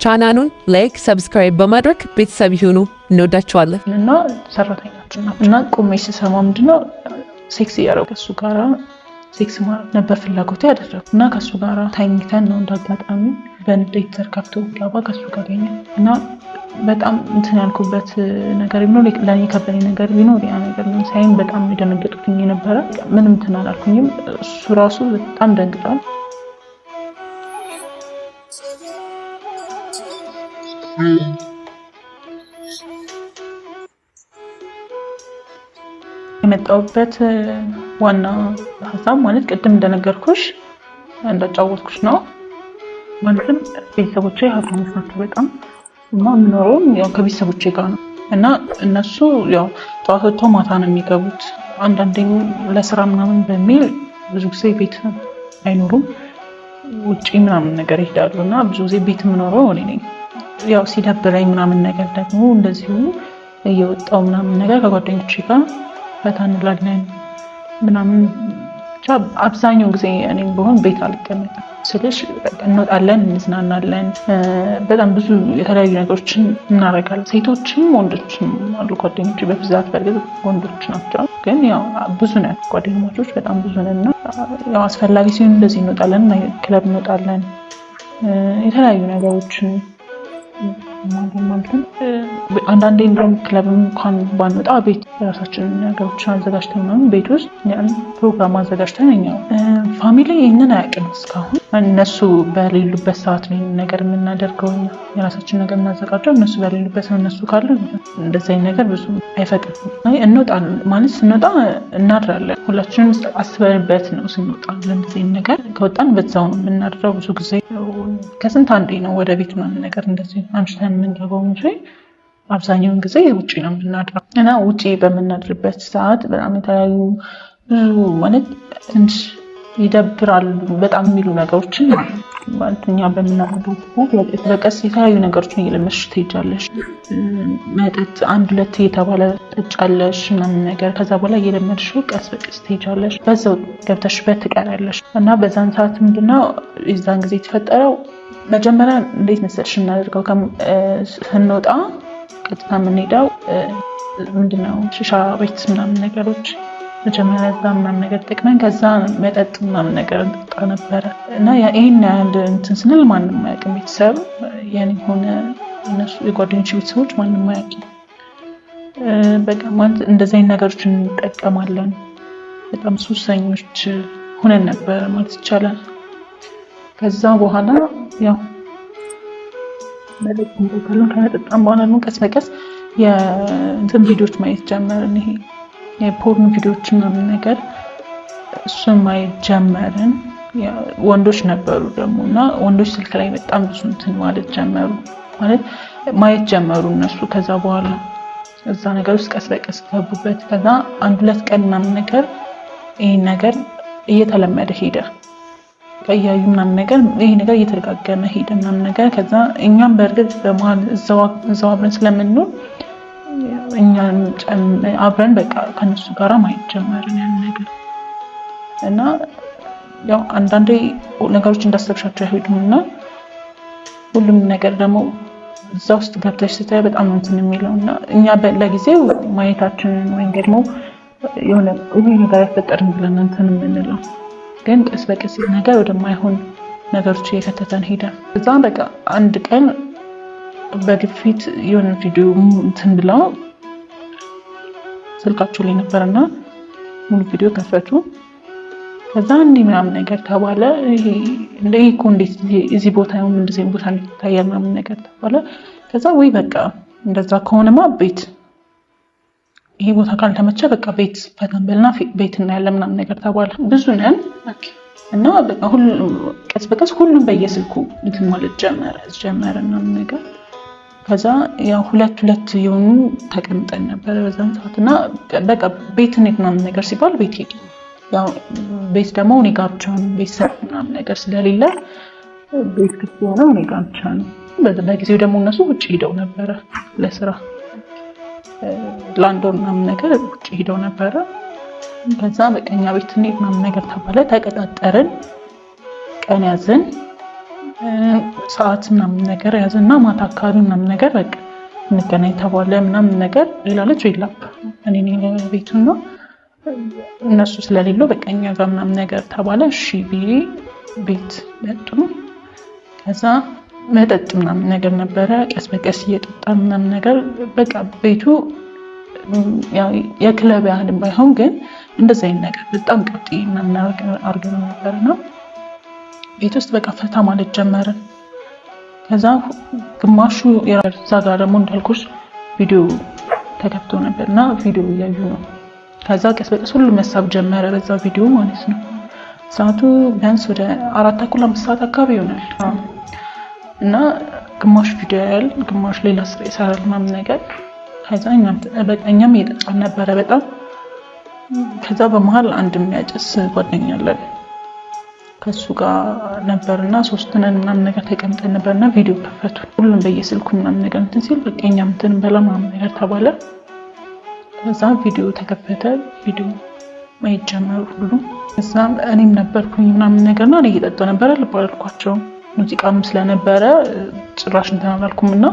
ቻናሉን like፣ subscribe በማድረግ ቤተሰብ ይሁኑ። እንወዳችኋለን። እና ሰራተኛችን ናት እና ቁሜ ስሰማ ምንድነው ሴክስ እያደረጉ ከእሱ ጋራ ሴክስ ማድረግ ነበር ፍላጎቴ ያደረጉ እና ከእሱ ጋራ ተኝተን ነው እንዳጋጣሚ በንዴት ተርከፍቶ ገባ ከእሱ ጋር ገኘ እና በጣም እንትን ያልኩበት ነገር ቢኖር ለእኔ የከበደኝ ነገር ቢኖር ያ ነገር ነው። ሳይም በጣም የደነገጥኩኝ የነበረ ምንም እንትን አላልኩኝም። እሱ ራሱ በጣም ደንግጧል። የመጣሁበት ዋና ሀሳብ ማለት ቅድም እንደነገርኩሽ እንዳጫወትኩሽ ነው። ማለትም ቤተሰቦቼ ሀብታሞች ናቸው በጣም እና የምኖረውም ያው ከቤተሰቦቼ ጋር ነው እና እነሱ ያው ጠዋት ወጥተው ማታ ነው የሚገቡት። አንዳንዴም ለስራ ምናምን በሚል ብዙ ጊዜ ቤት አይኖሩም፣ ውጪ ምናምን ነገር ይሄዳሉ እና ብዙ ጊዜ ቤት የምኖረው እኔ ነኝ። ያው ሲደብረኝ ምናምን ነገር ደግሞ እንደዚሁ እየወጣው ምናምን ነገር ከጓደኞቼ ጋር ፈታ እንላለን ምናምን። ብቻ አብዛኛው ጊዜ እኔም ብሆን ቤት አልቀመጥም ስልሽ እንወጣለን፣ እንዝናናለን፣ በጣም ብዙ የተለያዩ ነገሮችን እናደርጋለን። ሴቶችም ወንዶችም አሉ ጓደኞች፣ በብዛት በእርግጥ ወንዶች ናቸው፣ ግን ያው ብዙ ነን ጓደኛሞቾች በጣም ብዙ ነን እና ያው አስፈላጊ ሲሆን እንደዚህ እንወጣለን፣ ክለብ እንወጣለን፣ የተለያዩ ነገሮችን ማለት ነው። አንዳንዴ እንደውም ክለብ እንኳን ባንወጣ ቤት የራሳችንን ነገሮችን አዘጋጅተን ምናምን ቤት ውስጥ ፕሮግራም አዘጋጅተን እኛ family ይህንን አያውቅም እስካሁን። እነሱ በሌሉበት ሰዓት ነው ይህንን ነገር የምናደርገው፣ እኛ የራሳችን ነገር የምናዘጋጀው እነሱ በሌሉበት ነው። እነሱ ካሉ እንደዚህ አይነት ነገር ብዙ አይፈቅድም። እንወጣ ማለት ስንወጣ እናድራለን። ሁላችንም አስበንበት ነው ስንወጣ። ለእንደዚህ አይነት ነገር ከወጣን በዛው ነው የምናድረው። ብዙ ጊዜ ከስንት አንዴ ነው ወደ ቤት ምናምን ነገር እንደዚህ አምሽተን የምንገባው እንጂ አብዛኛውን ጊዜ ውጭ ነው የምናድረው። እና ውጭ በምናድርበት ሰዓት በጣም የተለያዩ ብዙ ማለት ትንሽ ይደብራሉ በጣም የሚሉ ነገሮችን ማለት እኛ በምናደርገው በቀስ የተለያዩ ነገሮችን እየለመድሽ ትሄጃለሽ። መጠጥ አንድ ሁለት እየተባለ ጠጫለሽ ምናምን ነገር ከዛ በኋላ እየለመድሽው ቀስ በቀስ ትሄጃለሽ። በዛው ገብተሽበት ትቀሪያለሽ። እና በዛን ሰዓት ምንድነው የዛን ጊዜ የተፈጠረው መጀመሪያ እንዴት መሰልሽ እናደርገው ስንወጣ ቀጥታ የምንሄደው ምንድነው ሽሻ ቤት ምናምን ነገሮች መጀመሪያ እዛ ምናምን ነገር ጠቅመን ከዛ መጠጥ ምናምን ነገር እንጠጣ ነበረ። እና ይህን ያህል እንትን ስንል ማንም አያውቅም። ቤተሰብ የኔ ሆነ እነሱ የጓደኞች ቤተሰቦች ማንም አያውቅም። በቃ ማለት እንደዚህ አይነት ነገሮችን እንጠቀማለን። በጣም ሱሰኞች ሆነን ነበረ ማለት ይቻላል። ከዛ በኋላ ያው መጠጥ እንጠጣለን። ከመጠጣም በኋላ ደግሞ ቀስ በቀስ የእንትን ቪዲዮዎች ማየት ጀመርን። ይሄ የ porn ቪዲዮዎች ምናምን ነገር እሱን ማየት ጀመርን። ወንዶች ነበሩ ደግሞ እና ወንዶች ስልክ ላይ በጣም ብዙ እንትን ማለት ጀመሩ፣ ማለት ማየት ጀመሩ እነሱ። ከዛ በኋላ እዛ ነገር ውስጥ ቀስ በቀስ ገቡበት። ከዛ አንድ ሁለት ቀን ምናምን ነገር ይህን ነገር እየተለመደ ሄደ። እያዩ ምናምን ነገር ይሄ ነገር እየተደጋገመ ሄደ ምናምን ነገር። ከዛ እኛም በእርግጥ በመሀል እዛው አብረን ስለምንኖር እኛም አብረን በቃ ከነሱ ጋራ ማየት ጀመርን ያን ነገር። እና ያው አንዳንዴ ነገሮች እንዳሰብሻቸው አይሄዱም እና ሁሉም ነገር ደግሞ እዛ ውስጥ ገብተሽ ስታይ በጣም እንትን የሚለው እና እኛ ለጊዜው ማየታችንን ወይም ደግሞ የሆነ ይሄ ነገር አይፈጠርም ብለን እንትን የምንለው ግን ቀስ በቀስ ነገር ወደማይሆን ነገሮች እየከተተን ሄደ። እዛ በቃ አንድ ቀን በግፊት የሆነ ቪዲዮ እንትን ብለው ስልካቸው ላይ ነበርና ሙሉ ቪዲዮ ከፈቱ። ከዛ እንዲህ ምናምን ነገር ተባለ። ይሄ እንደ እኮ እንዴት እዚህ ቦታ ይሁን እንደዚህ ቦታ ይታያል ምናምን ነገር ተባለ። ከዛ ወይ በቃ እንደዛ ከሆነማ ቤት ይሄ ቦታ ካልተመቸ በቃ ቤት ፈተን በልና ቤት እናያለን ምናምን ነገር ተባለ። ብዙ ነን እና በቃ ሁሉም ቀስ በቀስ ሁሉም በየስልኩ እንትን ማለት ጀመረ ጀመረ ምናምን ነገር። ከዛ ያው ሁለት ሁለት የሆኑ ተቀምጠን ነበረ በዛን ሰዓት እና በቃ ቤት እንሂድ ምናምን ነገር ሲባል ቤት ሄድን። ያው ቤት ደግሞ እኔ ጋር ብቻ ነው፣ ቤተሰብ ምናምን ነገር ስለሌለ ቤት ክፍት የሆነው እኔ ጋር ብቻ ነው። በጊዜው ደግሞ እነሱ ውጭ ሄደው ነበረ ለስራ ለአንድ ወር ምናምን ነገር ውጭ ሄደው ነበረ። ከዛ በቃ እኛ ቤት እንሂድ ምናምን ነገር ተባለ። ተቀጣጠርን፣ ቀን ያዝን። ሰዓት ምናምን ነገር ያዝና ማታ አካባቢ ምናምን ነገር በቃ እንገናኝ ተባለ ምናምን ነገር። ሌላ ልጅ የለም፣ እኔ ቤቱ ነው፣ እነሱ ስለሌለው በቃ እኛ ጋር ምናምን ነገር ተባለ። እሺ ብዬ ቤት መጡ። ከዛ መጠጥ ምናምን ነገር ነበረ፣ ቀስ በቀስ እየጠጣ ምናምን ነገር በቃ ቤቱ የክለብ ያህልም ባይሆን ግን እንደዚ አይነት ነገር በጣም ቀውጢ ምናምን አድርገነው ነበር እና ቤት ውስጥ በቃ ፈታ ማለት ጀመርን። ከዛ ግማሹ እዛ ጋር ደግሞ እንዳልኩሽ ቪዲዮ ተከፍቶ ነበር እና ቪዲዮ እያዩ ነው። ከዛ ቀስ በቀስ ሁሉ መሳብ ጀመረ በዛ ቪዲዮ ማለት ነው። ሰዓቱ ቢያንስ ወደ 4:30 5 ሰዓት አካባቢ ይሆናል እና ግማሽ ቪዲዮ ያያል፣ ግማሽ ሌላ ስራ ይሰራል ምናምን ነገር። ከዛ እኛም እየጠጣን ነበረ በጣም። ከዛ በመሀል አንድ የሚያጨስ ጓደኛ አለን፣ ከሱ ጋር ነበርና ሶስት ነን ምናምን ነገር ተቀምጠን ነበርና ቪዲዮ ከፈቱ። ሁሉም በየስልኩ ምናምን ነገር እንትን ሲል በቃ እኛም እንትን እንበላ ምናምን ነገር ተባለ። ከዛ ቪዲዮ ተከፈተ፣ ቪዲዮ ማየት ጀመሩ ሁሉም። ከዛ እኔም ነበርኩኝ ምናምን ነገርና እኔ እየጠጣሁ ነበረ፣ ልብ አላልኳቸውም። ሙዚቃም ስለነበረ ጭራሽ እንትን አላልኩም እና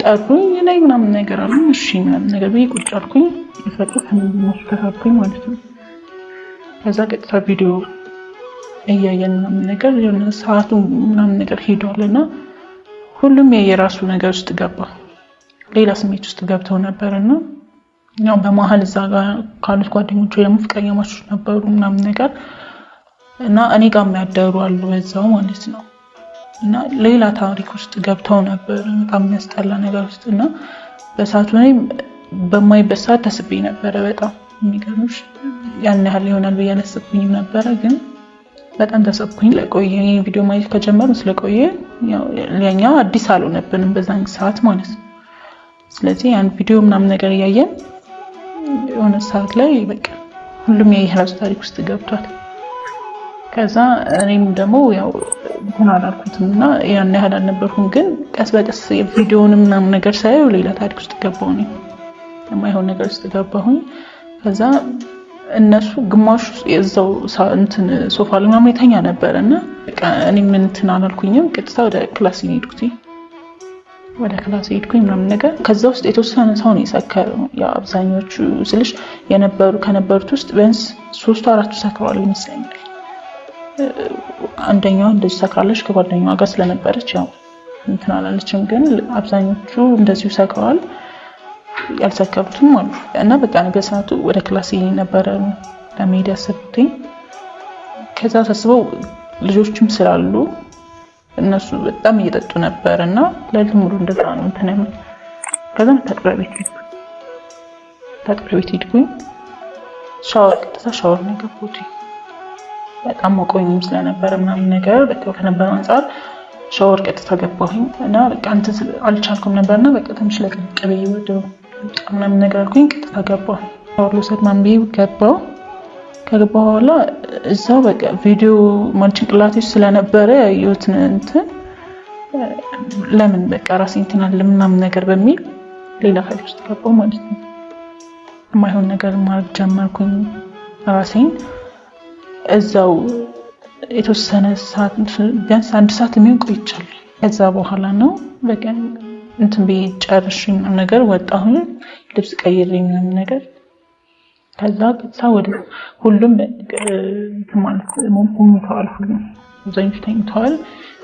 ጠሩኝ፣ ላይ ምናምን ነገር አሉ። እሺ ምናምን ነገር ብዬ ቁጭ አልኩኝ። ከእነሱ ተሳብኩኝ ማለት ነው። ከዛ ቀጥታ ቪዲዮ እያየን ምናምን ነገር የሆነ ሰዓቱ ምናምን ነገር ሄዷል እና ሁሉም የየራሱ ነገር ውስጥ ገባ። ሌላ ስሜት ውስጥ ገብተው ነበር እና ያው በመሀል እዛ ጋር ካሉት ጓደኞች ወይ ደግሞ ፍቅረኛሞች ነበሩ ምናምን ነገር እና እኔ ጋር የሚያደሩ አሉ በዛው ማለት ነው። እና ሌላ ታሪክ ውስጥ ገብተው ነበር፣ በጣም የሚያስጠላ ነገር ውስጥ። እና በሰዓቱ እኔም በማይበት ሰዓት ተስቤ ነበረ። በጣም የሚገርምሽ ያን ያህል ይሆናል ብዬ አላሰብኩኝም ነበረ፣ ግን በጣም ተሰብኩኝ። ለቆየ ቪዲዮ ማየት ከጀመሩ ስለቆየ ለኛ አዲስ አልሆነብንም በዛን ሰዓት ማለት ነው። ስለዚህ ያን ቪዲዮ ምናምን ነገር እያየን የሆነ ሰዓት ላይ በቃ ሁሉም የየራሱ ታሪክ ውስጥ ገብቷል። ከዛ እኔም ደግሞ ያው እንትን አላልኩትም እና ያን ያህል አልነበርኩም፣ ግን ቀስ በቀስ ቪዲዮውን ምናምን ነገር ሳየው ሌላ ታሪክ ውስጥ ገባሁ፣ እኔ የማይሆን ነገር ውስጥ ገባሁኝ። ከዛ እነሱ ግማሹ የዛው እንትን ሶፋ ላይ ምናምን የተኛ ነበረ እና በቃ እኔም እንትን አላልኩኝም። ቀጥታ ወደ class ሄድኩኝ። ወደ class ሄድኩኝ ምናምን ነገር። ከዛ ውስጥ የተወሰነ ሰው ነው የሰከረው። ያው አብዛኞቹ ስልሽ የነበሩ ከነበሩት ውስጥ ቢያንስ 3 4 ሰክረዋል ይመስለኛል። አንደኛዋ እንደዚህ ሰክራለች፣ ከጓደኛዋ ጋር ስለነበረች ያው እንትን አላለችም። ግን አብዛኞቹ እንደዚሁ ሰክረዋል፣ ያልሰከሩትም አሉ። እና በቃ በሰዓቱ ወደ class ነበረ ለመሄድ ያሰብኩትኝ። ከዛ ሳስበው ልጆችም ስላሉ እነሱ በጣም እየጠጡ ነበር እና ለሊት ሙሉ እንደዛ ነው እንትን ያሉት። ከዛ መታጠቢያ ቤት ሄድኩኝ። ሻወር ቀጥታ ሻወር ነው የገባሁት። በጣም ሞቆኝም ስለነበረ ምናምን ነገር በቃ ከነበረው አንጻር ሻወር ቀጥታ ገባሁኝ እና በቃ እንትን አልቻልኩም ነበርና በቃ ትንሽ ለቀቅ ብዬ ወደ ምናምን ነገር አልኩኝ። ቀጥታ ገባሁ። ሻወር ልውሰድ ምናምን ብዬ ገባሁ። ከገባሁ በኋላ እዛው በቃ ቪዲዮ ማለት ጭንቅላቴ ውስጥ ስለነበረ ያየሁትን እንትን ለምን በቃ ራሴ እንትን አለ ምናምን ነገር በሚል ሌላ ታሪክ ውስጥ ገባሁ ማለት ነው። የማይሆን ነገር ማድረግ ጀመርኩኝ። ራሴን እዛው የተወሰነ ሰዓት ቢያንስ 1 ሰዓት የሚሆን ቆይቻለሁ። ከዛ በኋላ ነው በቃ እንትን ብዬ ጨርሼ ምናምን ነገር ወጣሁኝ፣ ልብስ ቀይሬ ምናምን ነገር። ከዛ ቀጥታ ወደ ሁሉም እንትን ማለት ተኝተዋል፣ ሁሉም አብዛኞቹ ተኝተዋል።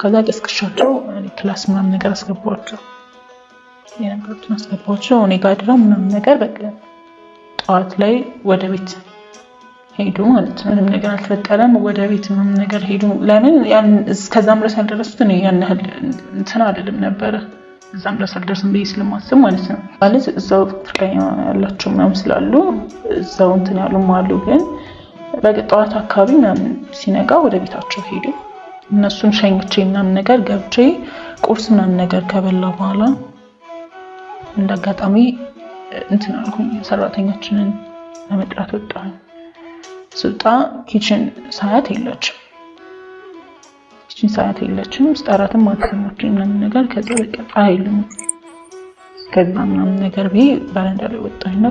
ከዛ ቀስቅሻቸው class ምናምን ነገር አስገባኋቸው፣ የነበሩትን አስገባኋቸው እኔ ጋር አድረው ምናምን ነገር በቃ ጠዋት ላይ ወደ ቤት ሄዱ ማለት ነው። ምንም ነገር አልተፈጠረም። ወደ ቤት ምናምን ነገር ሄዱ። ለምን እስከዛም ድረስ ያልደረሱት እኔ ያን ያህል እንትን አይደለም ነበረ፣ እዛም ድረስ አልደርስም ብዬ ስለማስብ ማለት ነው። ማለት እዛው ፍቅረኛ ያላቸው ምናምን ስላሉ እዛው እንትን ያሉም አሉ። ግን በቃ ጠዋት አካባቢ ምናምን ሲነጋ ወደ ቤታቸው ሄዱ። እነሱን ሸኝቼ ምናምን ነገር ገብቼ ቁርስ ምናምን ነገር ከበላ በኋላ እንደ አጋጣሚ እንትን አልኩኝ፣ ሰራተኛችንን ለመጥራት ወጣሁኝ። ስወጣ kitchen ሳያት የለችም። kitchen ሳያት የለችም። ስጠራትም አልሰማችኝ ምናምን ነገር። ከዛ በቃ ፀሐይ ልሙት ከዛ ምናምን ነገር ብዬ በረንዳ ላይ ወጣሁኝና